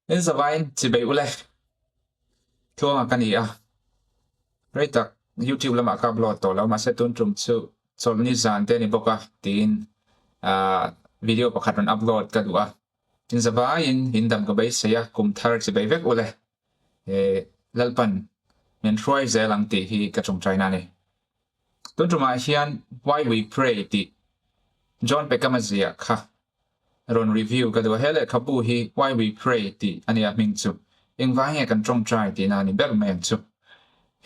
In zavaiin chibei ule tluanga ka ni a, rei tak YouTube lamah ka upload tawh lo mahse tun tum chu chawlhni zan te a ni bawk a tiin video pakhat rawn upload ka duh a, in zavaiin in dam ka beisei a kum thar chibei vek ule Lalpan min hruai zel ang tih hi ka tawngtaina a ni. Tun tumah hian Why We Pray tih John Peckham-a ziah kha rawn review ka duh a. He lehkhabu hi Why We Pray tih a nia hming chu. Engvai nge kan tawngtai tihna a ni ber mai ang chu.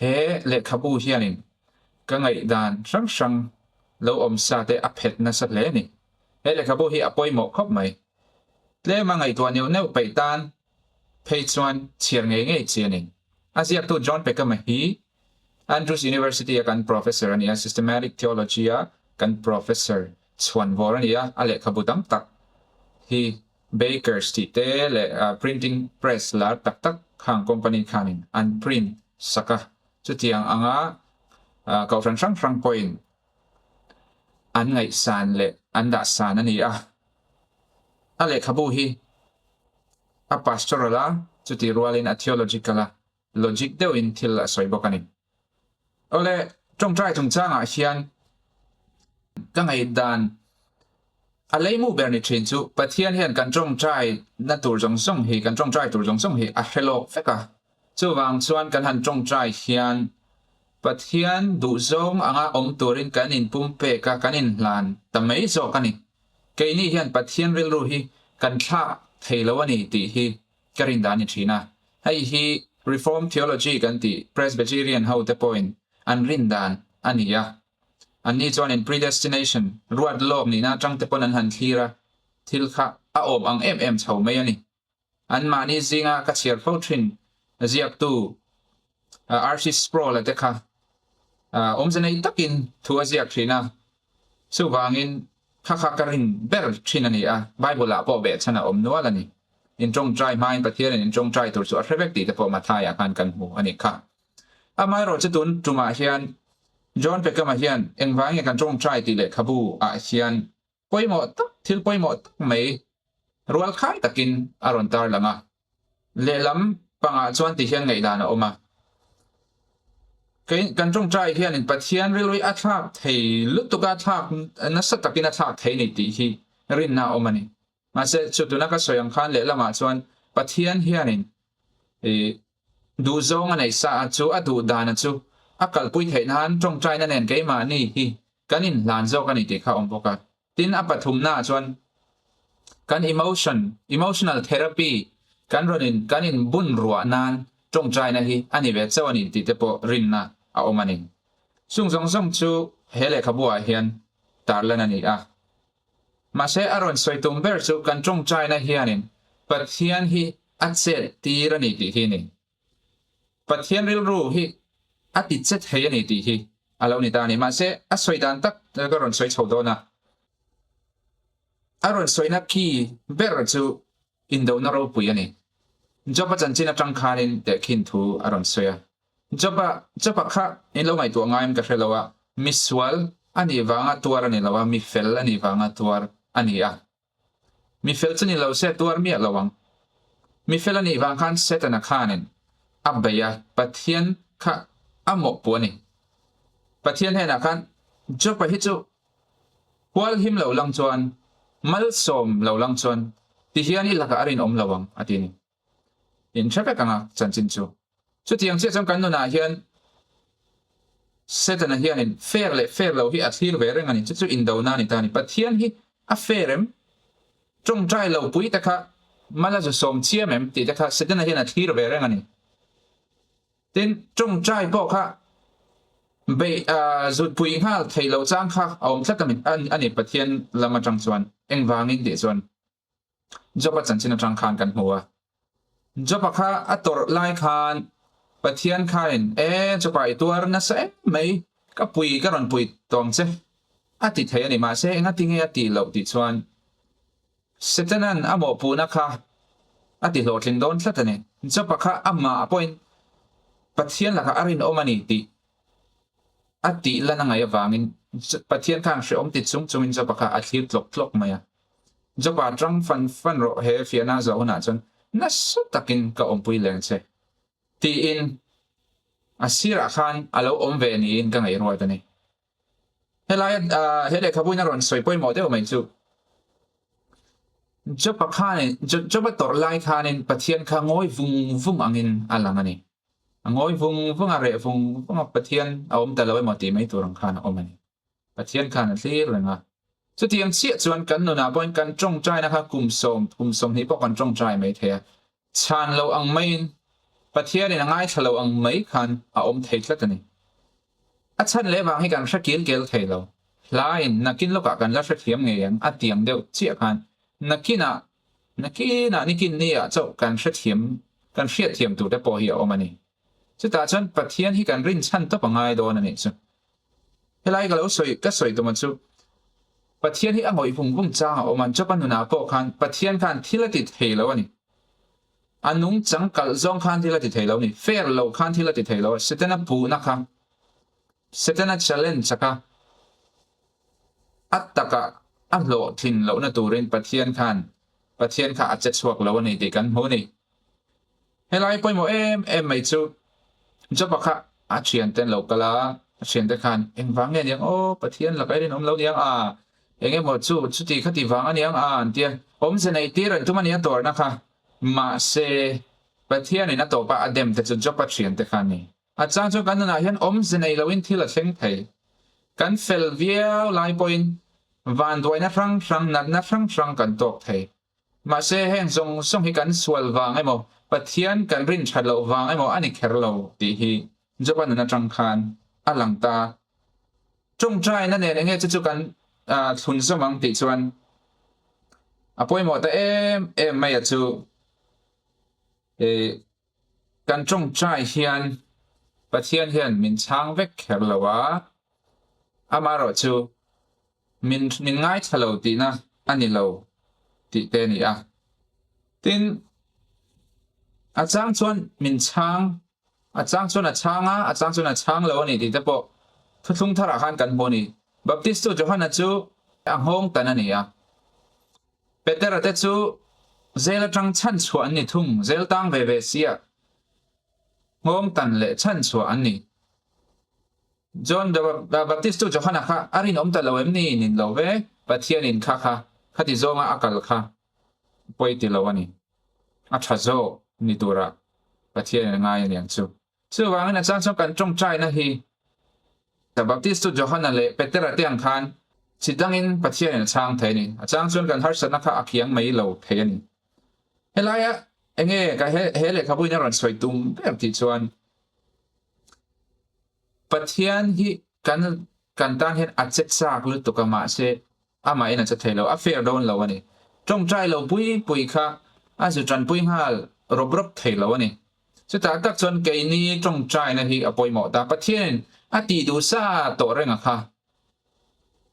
He lehkhabu hianin ka ngaihdan hrang hrang lo awm sa te a phet nasa hle a ni. He lehkhabu hi a pawimawh khawp mai. Tlema ngaihtuah neuh neuh peih tan phei chuan chhiar ngei ngei chi a ni. A ziaktu John Peckham-a hi Andrews University-a kan professor a ni a, Systematic Theology-a kan professor chhuanvawr a ni a, a lehkhabu tam tak hi Bakers tih te leh printing press lar tak tak khang company khanin an print sak a, chutiang anga kohhran hrang hrang pawhin an ngaihsan leh an dahsan a ni a. A lehkhabu hi a pastoral a, chutih rualin a theological a, logic deuhin thil a sawi bawk a ni. Awle, tawngtai chungchangah hian ka ngaihdan a leimu ber ni thin chu Pathian hian kan tawngtai na tur zawng zawng hi, kan tawngtai tur zawng zawng hi a hre lawk vek a. Chuvang chuan kan han tawngtai hian Pathian duhzawng anga awm turin kan inpumpek a, kan inhlan ta mai zawk a ni. Keini hian Pathian rilru hi kan thlak thei lo a ni tih hi ka rin dan ni thin a. Hei hi Reformed Theology kan tih Presbyterian ho te pawhin an rin dan a ni a. Anni chuanin predestination, ruat lawk nihna atang te pawn an han thlir a, thil kha a awm ang em em chho mai a ni. Anmahni zinga ka chhiar fo thin ziaktu RC Sproul-a te kha awmze nei takin thu a ziak thin a, chuvangin kha kha ka rin ber thin a ni a, Bible-ah pawh behchhan a awm nual a ni. Intawngtai hmain Pathianin intawngtai tur chu a hre vek tih te pawh Matthai-ah khan kan hmu a nih kha. Amaherawhchu tun tumah hian John Peckham-a hian engvang nge kan tawngtai tih lehkhabu-ah hian Pawimawh tak, thil pawimawh tak mai rual khai takin a rawn tar lang a. Lehlam pangah chuan ti hian ngaihdan a awm a. Kei kan tawngtai hianin Pathian rilru hi a thlak thei lutuk a, thlak nasa takin a thlak thei ni tih hi rinna a awm a ni. Mahse, chu tuna ka sawi ang khan lehlamah chuan Pathian hianin i duhzawng a neih sa a chu a duh dan a chu a kalpui theih nan tawngtaina nen keimahni hi kan inhlan zawk a ni tih kha a awm bawk a. Tin, a pathumnaah chuan kan emotion, emotional therapy, kan rawn in kan inbun ruah nan tawngtaina hi a ni ve chauh a ni tih te pawh rinna a awm a ni. Chung zawng zawng chu he lehkhabu ah hian tarlan a ni a. Mahse, a rawn sawi tum ber chu kan tawngtaina hianin Pathian hi a chet tir a ni tih hi a ni. Pathian rilru hi a ti che thei a ni tih hi a lo ni ta a ni. Mahse, a sawi dan tak ka rawn sawi chho dawn a. A rawn sawina ki ber chu indona ropui a ni. Job-a chanchin atang khanin tehkhin thu a rawn sawi a. Job-a, Job-a kha in lo ngaihtuah ngaiin ka hre lo a, misual a nih vanga tuar a ni lo a, mi fel a nih vanga tuar a ni a. Mi fel chu ni lo se tuar miah lo ang. Mi fel a nih vang khan Setana khanin a bei a, Pathian kha a mawhpuh a ni. Pathian hnenah khan Job-a hi chu hual him lo lang chuan, malsawm lo lang chuan tihian i lakah a rinawm lo ang a ti a ni. In hre vek ang a chanchin chu. Chutiang chiah chuan kan nunah hian Setana hianin fair leh fair lo hi a thlir ve reng a ni. Chu chu indona a ni ta a ni. Pathian hi a fair em? Tawngtai lo pui te kha mal a zu sawm chiam em tih te kha Setana hian a thlir ve reng a ni. Tin, tawngtai pawh kha beih zut pui nghal thei lo chang kha a awm tlat a ni Pathian lam atang chuan engvangin tih chuan Job-a chanchin atang khan kan hmu a. Job-a kha a tawrh lai khan Pathian khain, E, Job-a i tuar nasa em mai, ka pui ka rawn pui tawng che, a ti thei a ni. Mahse, engati nge a tih loh tih chuan Setanan a mawhpuhna kha a ti hlawhtling dawn tlat a ni. Job-a kha amah pawhin Pathian lakah a rinawm a ni tih a tih lan a ngaih avangin Pathian khan hrehawm ti chung chungin Job-a kha a thlir tlawk tlawk mai a. Job-a tang fan fan rawh he fiahna zawh hunah chuan. nasa takin ka awmpui leng che tiin a sirah khan a lo awm ve niin ka ngaihruat a ni. Helaia he lehkhabuin a rawn sawi pawimawh deuh mai chu Job-a khanin Job-a tawrh lai khanin Pathian kha ngawi vung vung angin a lang a ni. A ngawi vung vung a, reh vung vung a, Pathian a awm ta lo emaw tih mai tur ang khan a awm a ni. Pathian khan a thlir reng a. Chutiang chiah chuan kan nunah pawhin kan tawngtaina kha kum sawm, kum 20 pawh kan tawngtai mai thei a. Chhan lo ang maiin, Pathianin a ngaithla lo ang mai khan a awm thei tlat a ni. A chhan leh vang hi kan hre kil kel thei lo. Hlain nakin lawkah kan la hrethiam ngei ang a tiang deuh chiah khan nakinah, nakinah nikin niah chauh kan hrethiam, kan hriatthiam tur te pawh hi a awm a ni. Chutah chuan Pathian hi kan rinchhan tawp a ngai dawn a nih chu. Helai ka lo sawi, ka sawi tum a chu, Pathian hi a ngawih vung vung chang a awm a, Job-a nunah pawh khan Pathian khan thil a ti thei lo a ni. A nungchang kalh zawng khan thil a ti thei lo a ni, fair lo khan thil a ti thei lo a, Setana puhna kha, Setana challenge kha a takah a hlawhtlin lohna turin Pathian khan Pathian kha a che chhuak lo a ni tih kan hmu a ni. Helai pawimawh em em mai chu Job-a kha a thiante an lo kal a, a thiante khan engvang nge a niang aw Pathian lakah i rinawm lo niang a, eng emaw chu chuti khati vang a niang a an ti a, awmze neih tir an tum a ni a tawrhna kha. Mahse, Pathianin a tawpa a dem te chu Job-a thiante kha a ni. A chang chuan kan nunah hian awmze nei loin thil a thleng thei. Kan fel viau lai pawhin vanduaina hrang hrang, natna hrang hrang kan tawk thei. Mahse heng zawng zawng hi kan sual vang emaw, Pathian kan rin that loh vang emaw a ni kher lo tih hi Joba nun atang khan a lang ta. Tawngtaina nen enge chu chu kan thlun zawm ang tih chuan a pawimawh ta em em mai a chu. Kan tawngtai hian Pathian hian min chhang vek kher lo a, amaherawh chu min min ngaithla lo tihna a ni lo tih te a ni a. Tin, a chang chuan min chhang, a chang chuan a chhang a, a chang chuan a chhang lo a ni tih te pawh thuthlung tharah khan kan hmu a ni. Baptistu Johana chu a nghawng tan a ni a. Petera te chu zel atang chhan chhuah an ni thung, zel tang ve ve sia nghawng tan leh chhan chhuah an ni. John the Baptist chu Johana kha a rinawm ta lo em ni? Nin lo ve, Pathianin kha kha khati zawnga a kal kha pawi ti lo a ni. A tha zawk ni tura Pathianin a ngai a niang chu. Chuvangin a chang chuan kan tawngtaina hi The Baptist chu Johana leh Petera te ang khan chi dangin Pathianin a chhang thei a ni. A chang chuan kan harsatna kha a khiang mai lo thei a ni. Helaia enge ka he he lehkhabuin a rawn sawi tum ber tih chuan Pathian hi kan kan tan hian a che chak lutuk a mahse Amahin a che thei lo, a fair dawn lo a ni. Tawngtai lo pui pui kha a zu tanpui nghal rawp rawp thei lo a ni. Chutah tak chuan keini tawngtaina hi a pawimawh ta. Pathianin a tih duh sa tawh reng a kha.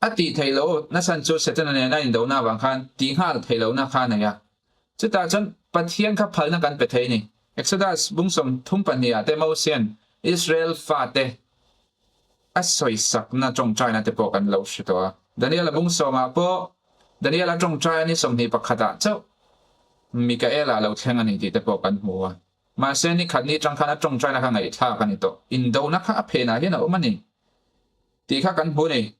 A tih theih loh nasan chu Setana nen a indona avang khan tih nghal theih lohna kha a nei a. Chutah chuan Pathian kha phalna kan pe thei a ni. Exodus bung 32 ah te Mosian Israel fate A sawisakna tawngtaina te pawh kan lo hre tawh a. Daniel-a bung sawmah pawh Daniel-a tawngtai a ni 21 ah chauh Mikael-a lo thleng a ni tih te pawh kan hmu a. Mahse ni khat ni tang khan a tawngtaina kha ngaihthlak a ni tawh. Indona kha a phenah hian a awm a ni tih kha kan hmu a ni.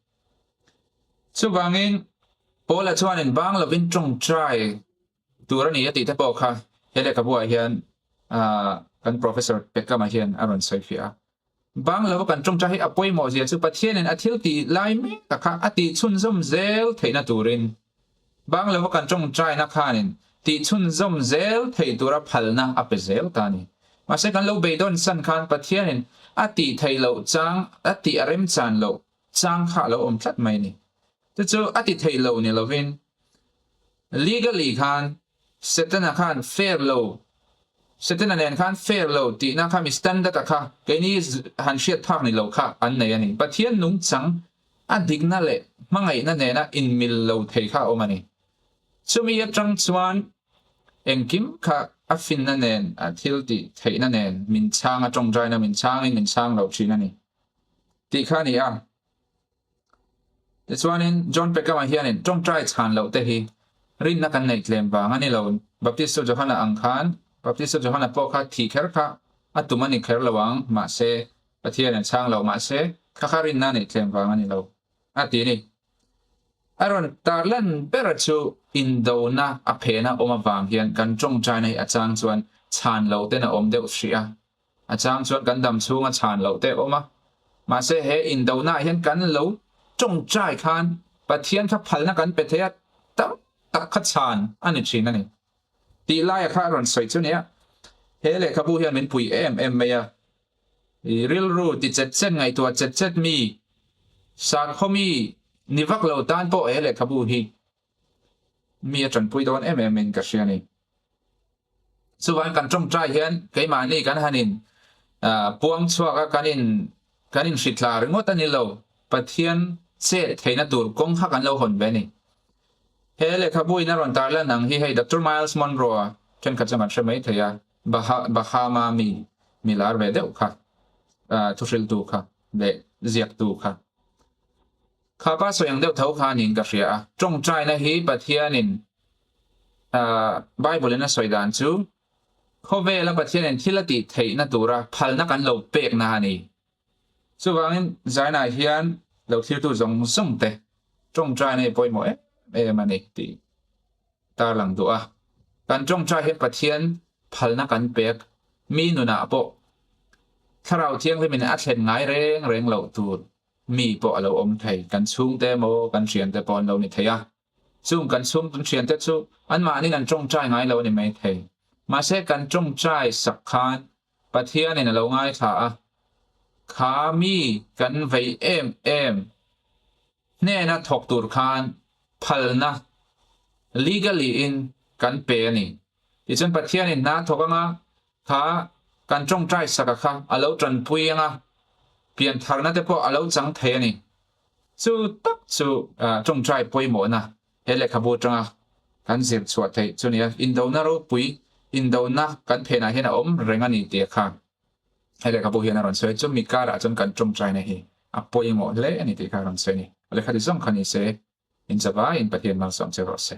Chuvangin Paula chuanin bang lovin tawngtai tur a ni a tih te pawh kha he lehkhabuah hian kan Professor Pekama hian a rawn sawifiah a. Bang lova kan tawngtai hi a pawimawh zia chu Pathianin a thil tih lai mek tak kha a tih chhunzawm zel theihna turin bang lova kan tawngtaina khanin tih chhunzawm zel theih tura phalna a pe zel ta a ni. Mahse kan lo beidawn san khan Pathianin a tih theih loh chang a tih a remchan loh chang kha a lo awm tlat mai a ni. Chu chu a ti theih lo ni lovin legally khan Setana khan fair lo, Setana nen khan fair lo tihna kha mi standard a kha keini han hriat phak ni lo kha an nei a ni. Pathian nungchang a dikna leh hmangaihna nena inmil lo thei kha a awm a ni. Chumi atang chuan engkim kha a finna nen, a thil tih theihna nen min chhang a, tawngtaina min chhangin min chhang lo thin a ni tih kha a ni a. Tichuanin John Peckham-a hianin tawngtai chhan loh te hi rinna kan neih tlem vang a ni lo. Baptistu Johana ang khan, Baptistu Johana pawh kha thih kher kha a tum a ni kher lo ang, mahse Pathian an chhang lo, mahse kha kha rinna neih tlem vang a ni lo, a ti a ni. A rawn tarlan ber chu indona a phena awm avang hian kan tawngtaina hi a chang chuan chhan lo ten a awm deuh hrih a, A chang chuan kan dam chhunga chhan loh te a awm a. Mahse he indonaah hian kan lo tawngtai khan Pathian kha phalna kan pe thei a, tam tak kha chhan a ni thin a ni. Tih laia kha a rawn sawi chu nia. He lehkhabu hian min pui em em mai a. I rilru ti chet chet ngaihtuah chet chet mi, sakhaw mi ni vak lo tan pawh he lehkhabu hi mi a tanpui dawn em em in ka hria a ni. Chuvangin kan tawngtai hian keimahni kan han in puang chhuak a, kan in kan in hritla ringawt a ni lo, Pathian chet theihna tur kawng kha kan lo hawn ve a ni. He lehkhabu in a rawn tarlan ang hi hei Doctor Myles Munroe-a thenkhat chuan kan hre mai thei a, Bahama mi mi lar ve deuh kha, thuhriltu kha leh ziaktu kha. Kha pa sawi ang deuh tho kha niin ka hria a, tawngtaina hi Pathianin Bible in a sawi dan chu khawvela Pathianin thil a tih theihna tura phalna kan lo pekna a ni. Chuvangin Zainah hian lo thlirtu zawng zawng te tawngtaina hi pawimawh em em a ni tih tarlang duh a. Kan tawngtai hian Pathian phalna kan pek mi nunah pawh Thlarau Thianghlimin a thlen ngai reng reng loh tur mi pawh a lo awm thei. Kan chhungte emaw kan thiante pawh an lo ni thei a. Chung kan chhung kan thiante chu anmahniin an tawngtai ngai lo a ni mai thei. Mahse kan tawngtai sak khan Pathianin a lo ngaithla a, kha mi kan vei em em hnena thawk tur khan phalna legally in kan pe a ni. Tichuan Pathianin hna thawk anga kha kan tawngtai saka kha a lo tanpui anga piantharna te pawh a lo chang thei a ni. Chu tak chu tawngtai pawimawhna he lehkhabu atanga kan zir chhuah theih chu nia. Indona ropui, indona kan phenah hian a awm reng a ni tih kha he lehkhabu hian a rawn sawi. Chumi karah chuan kan tawngtaina hi a pawimawh hle a ni tih kha a rawn sawi a ni. Lehkha ti zawng kha ni se, inzavaiin Pathian malsawm che rawh se.